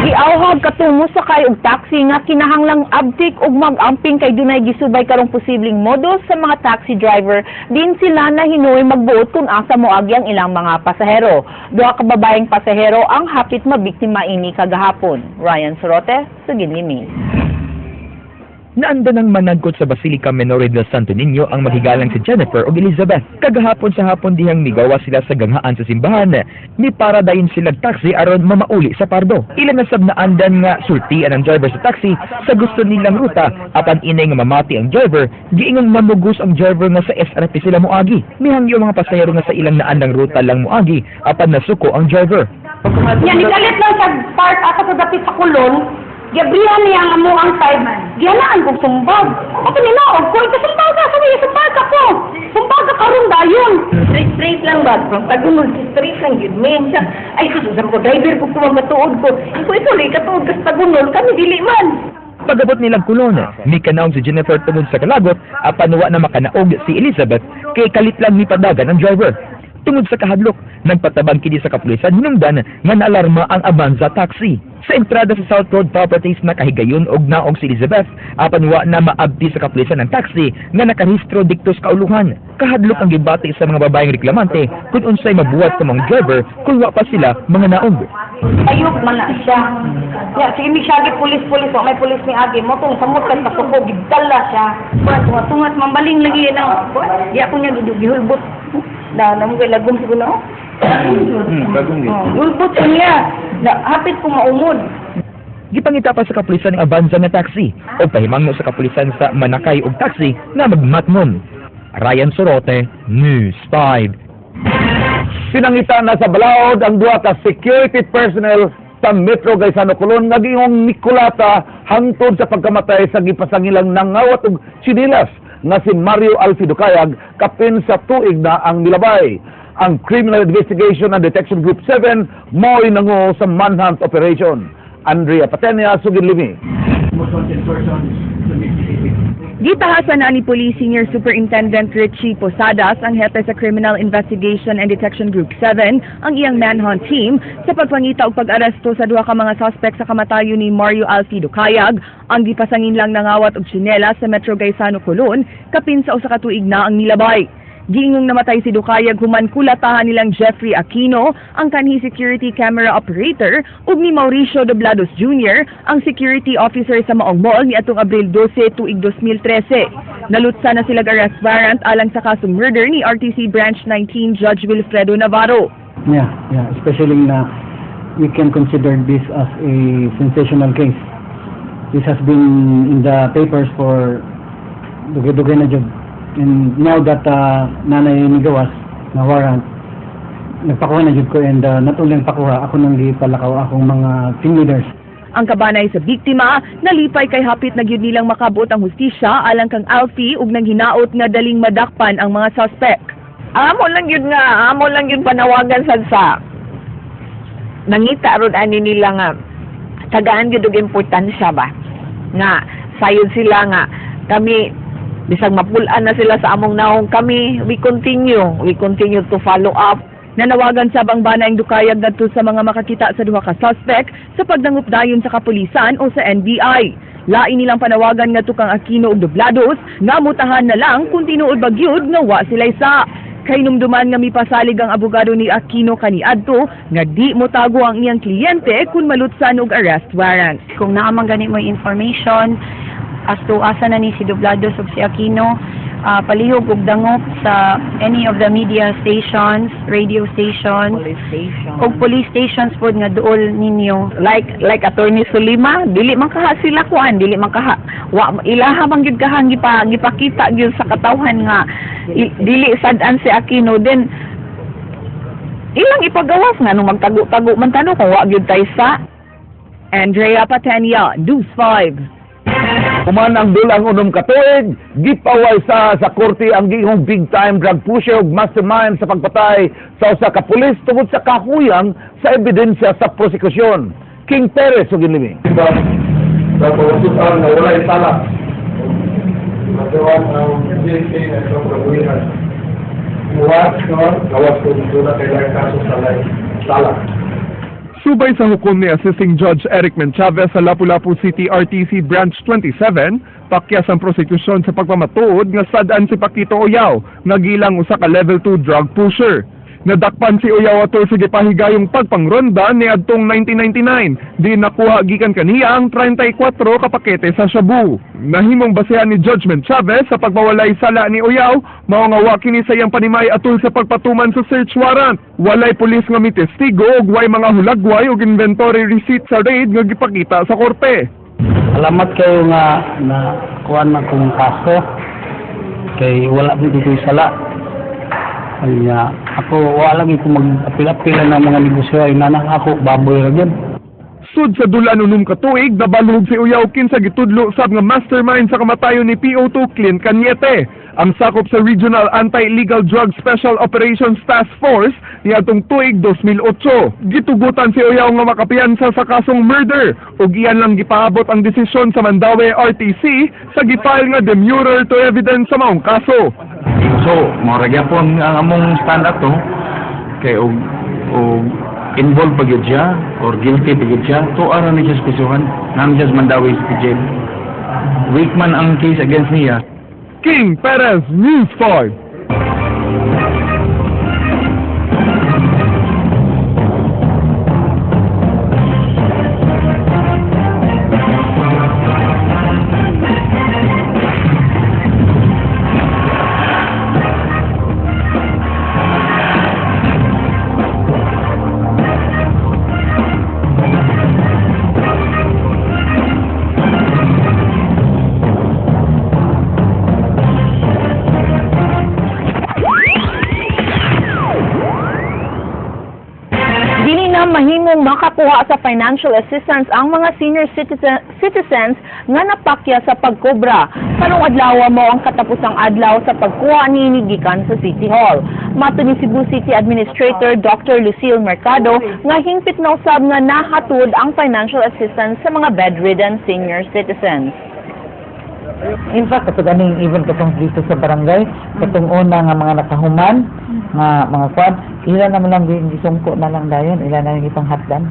Giawhag katong mosakay og taxi nga kinahanglang abtik og mag-amping kay dunay gisubay karong posibleng modus sa mga taxi driver din sila na hinuoy magbuot kung asa moagi ang ilang mga pasahero. Duha ka babaeng pasahero ang hapit mabiktima ini kagahapon. Ryan Sorote, Sugin Limi. Naanda ng managkot sa Basilica Menore del Santo Niño ang maghigalang si Jennifer ug Elizabeth. Kagahapon sa hapon dihang migawa sila sa ganghaan sa simbahan. Ni para dayon sila taxi aron mamauli sa Pardo. Ilan na sab naandan nga sultian ang driver sa taxi sa gusto nilang ruta, apan inay nga mamati ang driver, giingong mamugos ang driver nga sa SRP sila moagi. Mihangyo mga pasahero nga sa ilang naandang ruta lang moagi, apan nasuko ang driver. Nya nikalit lang sa park ako sa dapit sa Kulon. Giabrihan niya ang amo ang side. Gianaan kong sumbag. Ako ninaog ko, ikaw sumbaga, sabi sumbag ako. Sumbaga karon dayon. Straight straight lang ba? From Tagunod, straight lang yun. May siya. Ay, susan ko, driver ko kumamatuod ko. Ikaw ito, lay katuod ka sa Tagunod, kami dili man. Pagabot nilang Kulon, mikanaog si Jennifer tungod sa kalagot, apan wa na makanaog si Elizabeth kay kalit lang mipadagan ang driver. Tungod sa kahadlok, nagpatabang kini sa kapulisan hinungdan nga naalarma ang Avanza taxi. Sa entrada sa South Road Properties, nakahigayon og naog si Elizabeth, apan wa na maabdi sa kapulisan ang taxi nga nakarehistro dikto sa kauluhan. Kahadlok ang gibati sa mga babaeng reklamante kung unsay mabuhat sa mga driver kung wa pa sila mga naog. Ayok man na siya. Ya, sige mi siya pulis pulis, wa may pulis ni agi mo tong samot kay pasuko gidala siya. Tungat, tungat, mambaling lagi na. Di ako niya gihulbot. Na, namo kay lagom siguro na. Oh, gihulbot ko niya. Na, hapit ko maumod. Gipangita pa sa kapulisan ang Avanza nga taxi o pahimangno sa kapulisan sa manakay og taxi nga magmatmon. Ryan Sorote, News 5. Pinangita na sa balaod ang duha ka security personnel sa Metro Gaisano Colon nga giingong Nicolata hangtod sa pagkamatay sa gipasangilang nangawat og tsinilas nga si Mario Alfido Kayag kapin sa tuig na ang milabay. Ang Criminal Investigation and Detection Group 7 mo'y nangu sa manhunt operation. Andrea Patenia, Sugid Limi. Gitahasan na ni Police Senior Superintendent Richie Posadas, ang hepe sa Criminal Investigation and Detection Group 7, ang iyang manhunt team sa pagpangita og pag-aresto sa duha ka mga suspect sa kamatayon ni Mario Alfido Kayag, ang gipasangin lang nangawat og tsinela sa Metro Gaisano, Colon, kapin sa usa ka tuig na ang nilabay. Giingong namatay si Dukayag human kulatahan nilang Jeffrey Aquino, ang kanhi security camera operator, ug ni Mauricio Doblados Jr., ang security officer sa maong mall niadtong Abril 12, tuig 2013. Nalutsa na sila arrest warrant alang sa kasong murder ni RTC Branch 19 Judge Wilfredo Navarro. Yeah, especially na we can consider this as a sensational case. This has been in the papers for dugay-dugay na jud. And now that nanay ni gawas na warrant, nagpakuha na jud ko and not only ang pakuha, ako nang gipalakaw akong mga team leaders. Ang kabanay sa biktima, nalipay kay hapit na gyud nilang makabot ang hustisya alang kang Alfie ug nang hinaot nga daling madakpan ang mga suspect. Amo lang yun nga, amo lang yun panawagan sad sa nangita ron ani nila nga tagaan gyud og importansya ba nga sayod sila nga kami bisag mapul-an na sila sa among naong kami, we continue to follow up. Nanawagan sab ang banayng Dukayag ngadto sa mga makakita sa duha ka suspect sa pagdangup dayon sa kapulisan o sa NBI. Lain nilang panawagan ngadto kang Aquino ug Doblados nga mutahan na lang kung tinuod ba gyud nga wa sila sa. Kay numduman nga mipasalig ang abogado ni Aquino kaniadto nga di motago ang iyang kliyente kung malutsan og arrest warrant. Kung naa man gani mo information as to asa na ni si Doblados ug si Aquino, palihog og dangop sa any of the media stations, radio stations, Police station. Ug police stations pod nga duol ninyo. Like Attorney Sulima, dili man kaha sila kuan, dili man kaha wa ilaha man gyud kaha gipakita gyud sa katawhan nga dili sad-an si Aquino, then ilang ipagawas nga nung magtago-tago man tano kung wa gyud tay sa. Andrea Patenia, News 5. Human ang dulang 6 ka tuig, gipaway sa korte ang giingong big time drug pusher ug mastermind sa pagpatay sa usa ka pulis tungod sa kahuyang sa ebidensya sa prosekusyon. King Perez ug Limi. Sa pagsutan na walay sala. Magawa ang PNP na itong kabuhian. Muwas no, gawas kung doon na kailangan kaso sa sala. Subay sa hukom ni Assisting Judge Eric Menchavez sa Lapu-Lapu City RTC Branch 27, pakyas ang prosekusyon sa pagpamatuod nga sad-an si Paquito Oyaw nga gilang usa ka level 2 drug pusher. Nadakpan si Oyaw atol sa gipahigayong pagpangronda niadtong 1999, di nakuha gikan kaniya ang 34 ka pakete sa shabu. Nahimong basehan ni Judge Menchavez sa pagpawalay sala ni Oyaw, mao nga wa kini sa iyang panimay atol sa pagpatuman sa search warrant. Walay pulis nga mitestigo ug way mga hulagway ug inventory receipt sa raid nga gipakita sa korte. Salamat kayo nga na kuan na kong kaso kay wala mo dito sala. Kaya ako wala lagi ko mag-apil-apil ng mga negosyo ay nanang ako baboy ra gyud. Sud sa dulan 6 ka tuig, nabalhog si Oyaw kinsa gitudlo sab nga mastermind sa kamatayon ni PO2 Clint Cañete. Ang sakop sa Regional Anti-Illegal Drug Special Operations Task Force niadtong tuig 2008. Gitugutan si Oyaw nga makapiyansa sa kasong murder ug iyan lang gipaabot ang desisyon sa Mandaue RTC sa gifile nga demurrer to evidence sa maong kaso. So, mao ra gyapon ang among stand ato kay og involved pa gyud siya or guilty pa gyud siya, tuwa ra ni siya sa prisuhan, naa siya sa Mandaue City Jail. Weak man ang case against niya. King Perez, News 5. Dili na mahimong makakuha sa financial assistance ang mga senior citizens nga napakya sa pagkobra. Karong adlaw mo ang katapusang adlaw sa pagkuha niini gikan sa City Hall. Mato ni Cebu City Administrator Dr. Lucille Mercado nga hingpit na usab nga nahatod ang financial assistance sa mga bedridden senior citizens. In fact, katong aning even katong dito sa barangay, katong una nga mga nakahuman, nga mga kwan, ila naman lang gisungko na lang dayon, ila na lang ipanghatdan.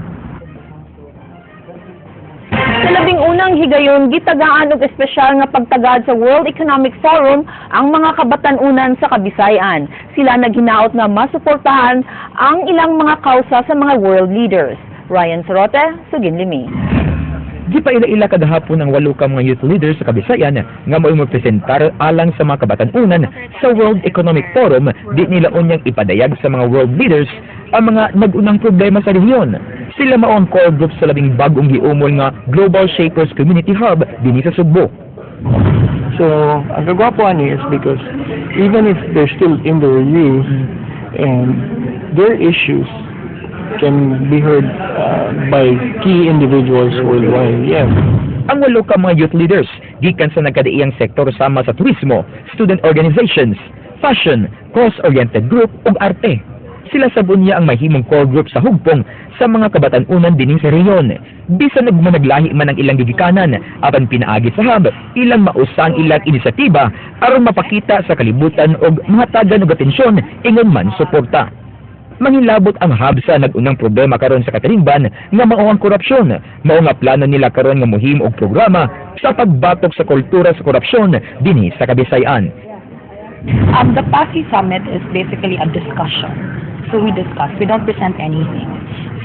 Sa 11 higayon, gitagaan og espesyal nga pagtagad sa World Economic Forum ang mga kabatan-unan sa Kabisayan. Sila naghinaot nga masuportahan ang ilang mga kausa sa mga world leaders. Ryan Sorote, Sugin Limi. Gipaila-ila kadahapon ang 8 ka mga youth leaders sa Kabisayan nga mo'y mopresentar alang sa mga kabatan-unan sa World Economic Forum di nila unyang ipadayag sa mga world leaders ang mga nag-unang problema sa rehiyon. Sila mao ang core group sa labing bag-ong giumol nga Global Shapers Community Hub dinhi sa Sugbo. So, ang kagwapo ani is because even if they're still in their youth and their issues can be heard by key individuals worldwide. Yeah. Ang 8 ka mga youth leaders gikan sa nagkadaiyang sektor sama sa turismo, student organizations, fashion, cause-oriented group ug arte. Sila sa bunya ang mahimong core group sa hugpong sa mga kabatan-unan dinhi sa rehiyon. Bisan nagmanaglahi man ang ilang gigikanan, apan pinaagi sa hub, ilang mausang ilang inisyatiba aron mapakita sa kalibutan og mahatagan og atensyon ingon man suporta. Manghilabot ang hub sa nag-unang problema karon sa katilingban nga mao ang korupsyon. Mao nga plano nila karon nga mohimo og programa sa pagbatok sa kultura sa korupsyon dinhi sa Kabisayan. The PASI Summit is basically a discussion. So we discuss. We don't present anything.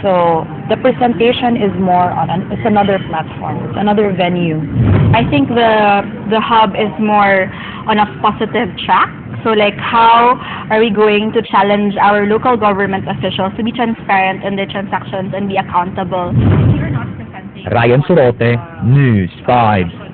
So the presentation is more on it's another platform. It's another venue. I think the hub is more on a positive track. So how are we going to challenge our local government officials to be transparent in their transactions and be accountable? Ryan Sorote, News 5.